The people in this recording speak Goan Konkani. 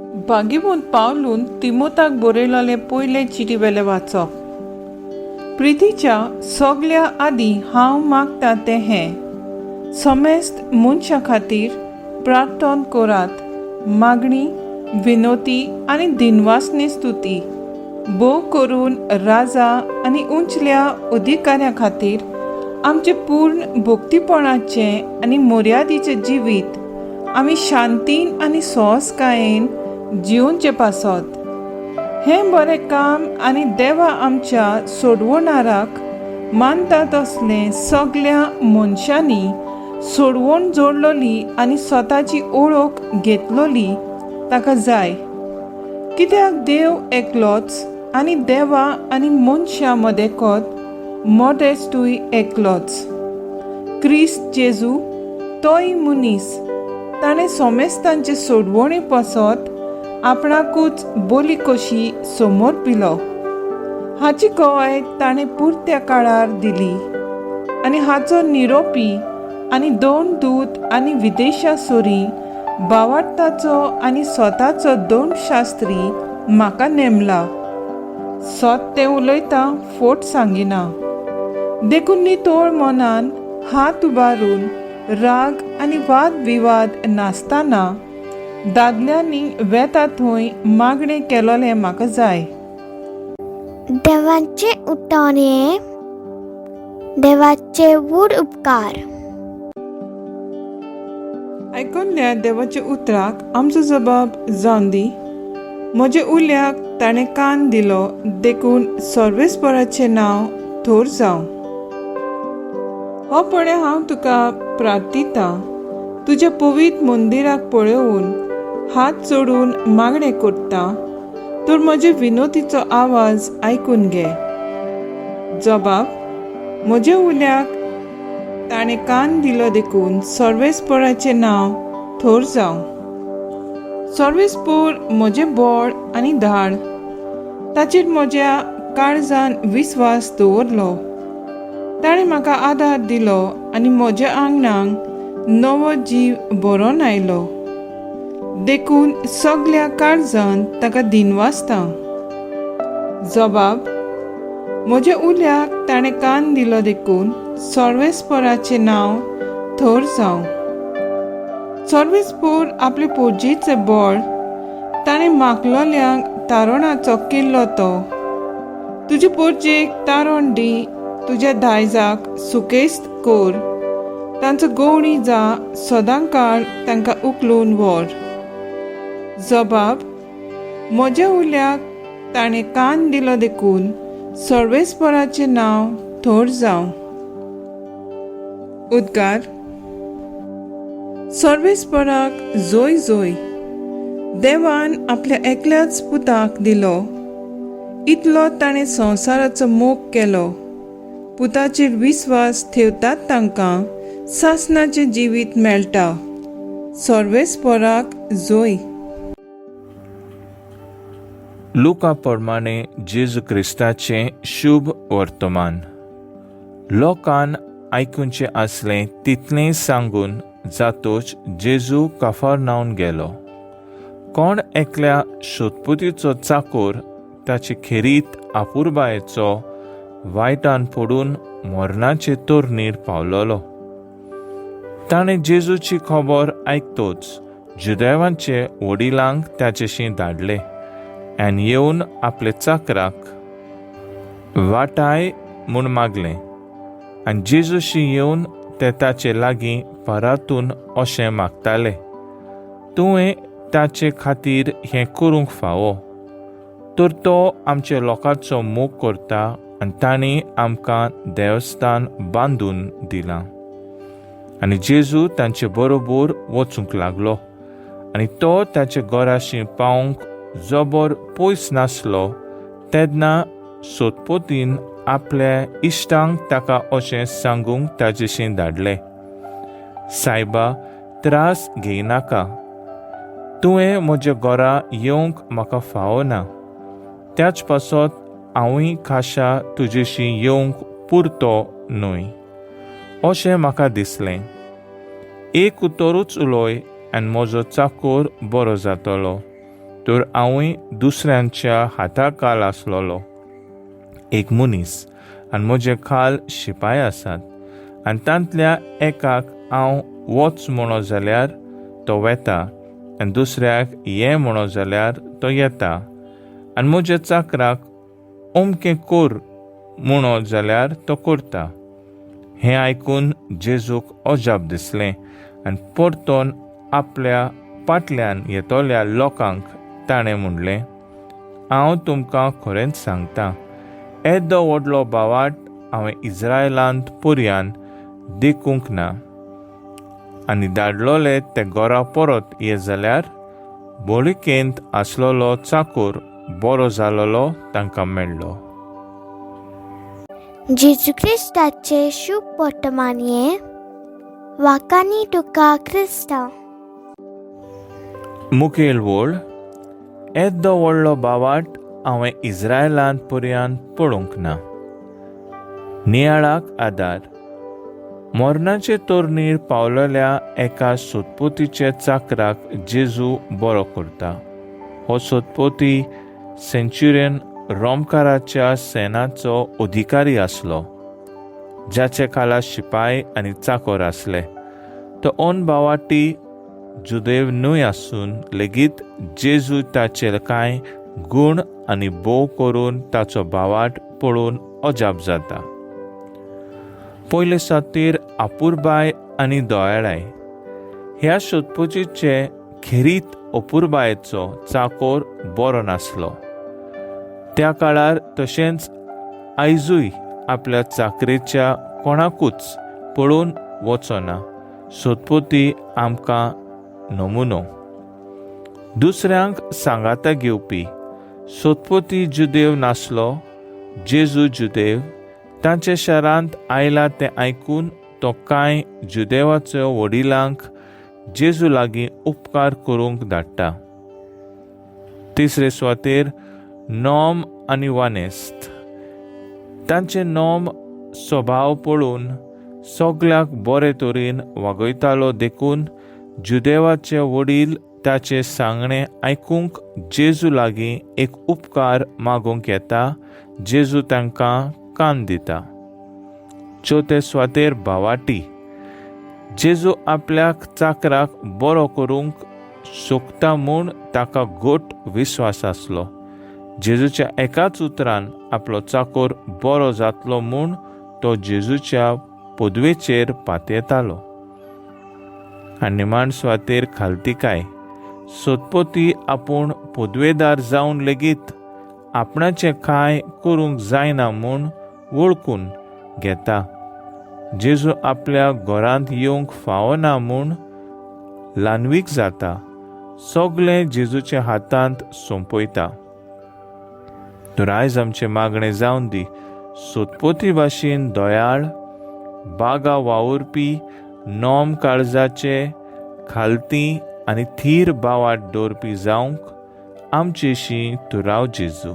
भागीवंत पावलून तिमोताक बरयलोलें पयलें चिटी वेलें वाचप. प्रितीच्या सगल्या आदीं हांव मागता तें हें, समेस्त मनशां खातीर प्रार्थन करात, मागणी, विनोती आनी दिनवासनी स्तुती भोव करून राजा आनी उंचल्या अधिकाऱ्यां खातीर आमचें पूर्ण भक्तीपणाचें आनी मर्यादीचें जिवीत आमी शांतीन आनी सोंसकायेन जिवचे पासत. हें बरें काम आनी देवा आमच्या सोडवणाराक मानता तसलें सगल्या मनशांनी सोडवण जोडलोली आनी स्वताची ओळख घेतलोली ताका जाय, कित्याक देव एकलोच आनी देवा आनी मनशां मदेकोत मदेस्तूय एकलोच, क्रिस्त जेजू. तोय मनीस, ताणें सोमेस्तांचे सोडवणी पासत आपणाकूच बोली कशी समर्पिलो. हाची गवाय ताणें पुरत्या काळार दिली आनी हाचो निरोपी आनी दोन दूत आनी विदेशा सोरी बावार्थाचो आनी स्वताचो दोन शास्त्री म्हाका नेमला. सत तें उलयता, फोट सांगिना. देखून नितळ मनान हात उबारून राग आनी वाद विवाद नासतना दादल्यांनी वेता थंय मागणें केलोलें म्हाका जाय. देवाचे उठोन हे देवाचे व्हड उपकार. आयकल्ल्या देवाच्या उतराक आमचो जबाब जावन दी. म्हज्या उल्याक ताणें कान दिलो, देखून सर्वेस्पराचें नांव थोर जावं. हो पळय, हांव तुका प्रार्थितां, तुज्या पवित्र मंदिराक पळोवन हात चडून मागणें करता, तर म्हजे विनोदीचो आवाज आयकून घे. जबाब: म्हज्या उल्याक ताणें कान दिलो, देखून सर्वेस्पराचें नांव थोर जावं. सर्वेस्पोर म्हजें बळ आनी धाड, ताचेर म्हज्या काळजान विस्वास दवरलो. ताणें म्हाका आदार दिलो आनी म्हज्या आंगणाक नवो जीव बरोवन आयलो. देखून सगल्या काळजान ताका दिनवासता. जबाब: म्हज्या उल्याक ताणें कान दिलो, देखून सर्वेस्पराचें नांव थोर जावं. सर्वेस्पोर आपले पोजीचें बळ, ताणें मागलोल्यांक तारणाचो किल्लो तो. तुजे पोरजेक तारण दी, तुज्या दायजाक सुकेस्त कर. तांचो गवणी जा, सदां काळ तांकां उखलून व्हर. जबाब: म्हज्या उल्याक ताणें कान दिलो, देखून सर्वेस्पराचें नांव थोर जावं. उद्गार: सर्वेस्पराक जोय जोय. देवान आपल्या एकल्याच पुताक दिलो, इतलो ताणें संवसाराचो मोग केलो. पुताचेर विस्वास ठेवतात तांकां सासनाचें जिवीत मेळटा. सर्वेस्पराक जोय. लुका प्रमाणे जेजू क्रिस्ताचें शुभ वर्तमान. लोकान आयकुचें आसलें तितलें सांगून जातोच जेजू काफारनावन गेलो. कोण एकल्या सोदपुतीचो चाकोर ताचे खेरीत आपुरबायेचो वायटान पडून मरणाचे तोरणीर पावलोलो. ताणें जेजूची खबर आयकतोच जुदेवांचे वडिलांक ताचेशी धाडले आनी येवन आपले चाकराक वाटाय म्हूण मागलें. आनी जेजूशी येवन ते ताचे लागीं परातून अशें मागताले, तुवें ताचे खातीर हें करूंक फावो, तर तो आमच्या लोकांचो मोग करता आनी तांणी आमकां देवस्थान बांदून दिलां. आनी जेजू तांचे बरोबर वचूंक लागलो आनी तो ताचे घराशी पावंक जबर पयस नासलो, तेन्ना सोदपोतीन आपल्या इश्टांक ताका अशें सांगूंक ताजेशी धाडले, सायबा, त्रास घेयनाका, तुवें म्हज्या घरा येवंक म्हाका फावना. त्याच पासत हांवूय खाशा तुजेशी येवंक पुरतो न्हय अशें म्हाका दिसलें. एक उतरूच उलय आनी म्हजो चाकोर बरो जातलो. तर हांवूय दुसऱ्यांच्या हाताखाल आसलेलो एक मनीस आनी म्हजे खाल शिपाय आसात आनी तांतल्या एकाक हांव वच म्हणो जाल्यार तो वेता आनी दुसऱ्याक ये म्हणो जाल्यार तो येता आनी म्हज्या चाकराक अमकें कर म्हणो जाल्यार तो करता. हें आयकून जेजूक अजाप दिसलें आनी परतोन आपल्या पाटल्यान येतल्या लोकांक ताणें म्हणलें, हांव तुमकां खरेंच सांगता, येदो व्हडलो भावाट हांवें इज्रायलांत पर्यान देखूंक ना. आनी धाडलोले ते घरा परत ये जाल्यार बोळिकेंत आसलेलो चाकूर बरो जालोलो तांकां मेळ्ळो. जेजू क्रिस्ताचे शुभ वर्तमान हें वाकानी तुका क्रिस्तांव. मुखेल वळ येदो व्हडलो भावाट हांवें इज्रायलांत पर्यान पळोवंक ना. नियाळाक आदार मरणाचे तोरणीर पावलेल्या एका सोदपोतीच्या चाकराक जेजू बरो करता. हो सोदपोती सेंच्युरियन रोमकाराच्या सेनाचो अधिकारी आसलो, जाचे खाला शिपाय आनी चाकोर आसले. तो ओन भावाटी जुदेव न्हय आसून लेगीत जेजू ताचे कांय गूण आनी भोव करून ताचो भावाट पळोवन अजाप जाता. पयले सातीर अपुरबाय आनी दयाळाय ह्या सोदपोचीचे खेरीत अपुरबायेचो चाकोर बरो नासलो. त्या काळार तशेंच आयजूय आपल्या चाकरेच्या कोणाकूच पळोवन वचना सोदपोती आमकां नमुनो. दुसऱ्यांक सांगाता घेवपी सोदपोती जुदेव नासलो. जेजू जुदेव तांच्या शारांत आयला तें आयकून तो कांय जुदेवाचो वडिलांक जेजू लागीं उपकार करूंक धाडटा. तिसरे सुवातेर नोम आनी वानेस्त तांचे नोम स्वभाव पळोवन सगल्याक बरे तरेन वागयतालो देखून जुदेवाचे वडील ताचे सांगणें आयकूंक जेजू लागीं एक उपकार मागूंक येता. जेजू तांकां कान दिता. चवथे सुवातेर भावाटी जेजू आपल्याक चाकराक बरो करूंक शकता म्हूण ताका घट विस्वास आसलो. जेजूच्या एकाच उतरान आपलो चाकोर बरो जातलो म्हूण तो जेजूच्या पदवेचेर पातयेतालो. आनी निमाण सुवातेर खालतिकाय सोदपोती आपूण पदवेदार जावन लेगीत आपणाचें कांय करूंक जायना म्हूण वळखून घेता. जेजू आपल्या घरांत येवंक फावना म्हूण ल्हानवीक जाता. सगळें जेजूच्या हातांत सोंपयता. तर आयज आमचें मागणें जावन दी सोदपोती भाशेन दयाळ बागा वावुरपी नोम काळजाचे खालती आनी थीर बावाट दवरपी जावंक आमचेशी तूं राव जेजू.